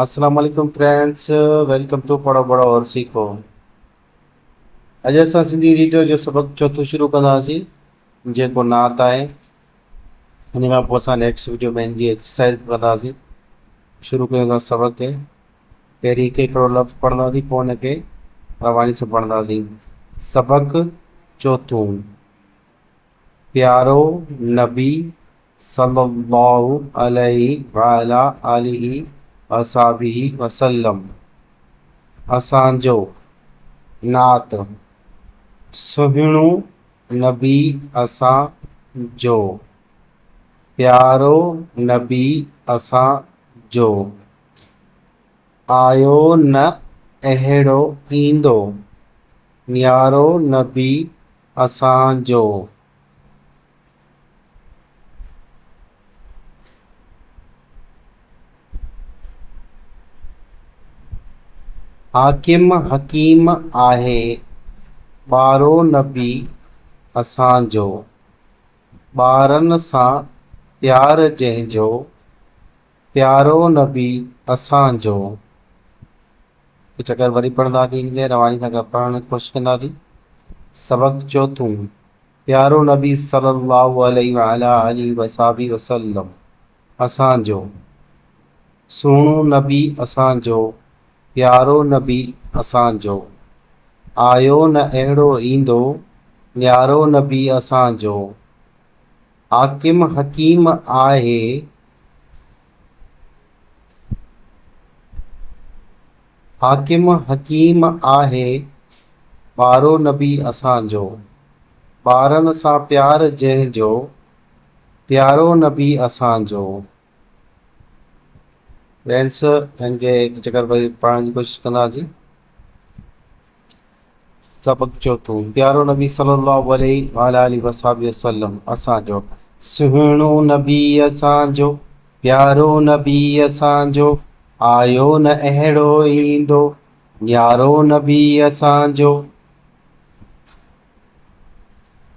السلام عليڪم friends welcome two پڙهو بڙهو اور سيکو. اڄ اسان سنڌي ريڊر جو سبق چوٿون شروع ڪنداسين جيڪو نعت آهي. ان کان پوء اسان نيڪسٽ ويڊيو ۾ ان جي ايڪسرسائز به ڪنداسين. شروع ڪيون ٿا سبق کي. پهرين هڪ هڪڙو لفظ پڙهنداسين پوء ان کي رواني سان پڙهنداسين. سبق چوٿون، پيارو نبي صلّي اللّٰه عليه وعليٰ آله واصحابه وسلّم اسان جو نعت، سهڻو نبي اسان جو، پيارو نبي اسان جو، آيو نه اهڙو ايندو، نيارو نبي اسان جو. حاڪم حڪيم آهي ٻارو نبي اسان جو، ٻارن سان پيار جنهن جو، پيارو نبي اسان جو. هڪ چڪر وري پڙهنداسين ان کي رواني سان پڙهڻ جي ڪوشش ڪنداسين. سبق چوٿون، پيارو نبي صلي الله عليه وعلي آله وصحبه وسلم اسان جو، سهڻو نبي اسان جو، پيارو نبي اسان جو، آيو نه اهڙو ايندو، نيارو نبي اسان جو، حاڪم حڪيم آهي، حاڪم حڪيم آهي، ٻارو نبي اسان جو، ٻارن سان پيار جنهن جو، پيارو نبي اسان جو. فرينڊس هن کي هڪ چڪر وري پڙهڻ جي ڪوشش ڪنداسين. سبق چوٿون، پيارو نبي صلي الله عليه وعلي آله وصحبه وسلم اسان جو، سهڻو نبي اسان جو، پيارو نبي اسان جو، آيو نه اهڙو ايندو، نيارو نبي اسان جو،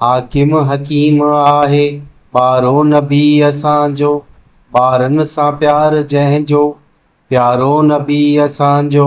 حاڪم حڪيم آهي، ٻارو نبي اسان جو، ٻارن سان پيار جنهن جو، پيارو نبي اسان جو.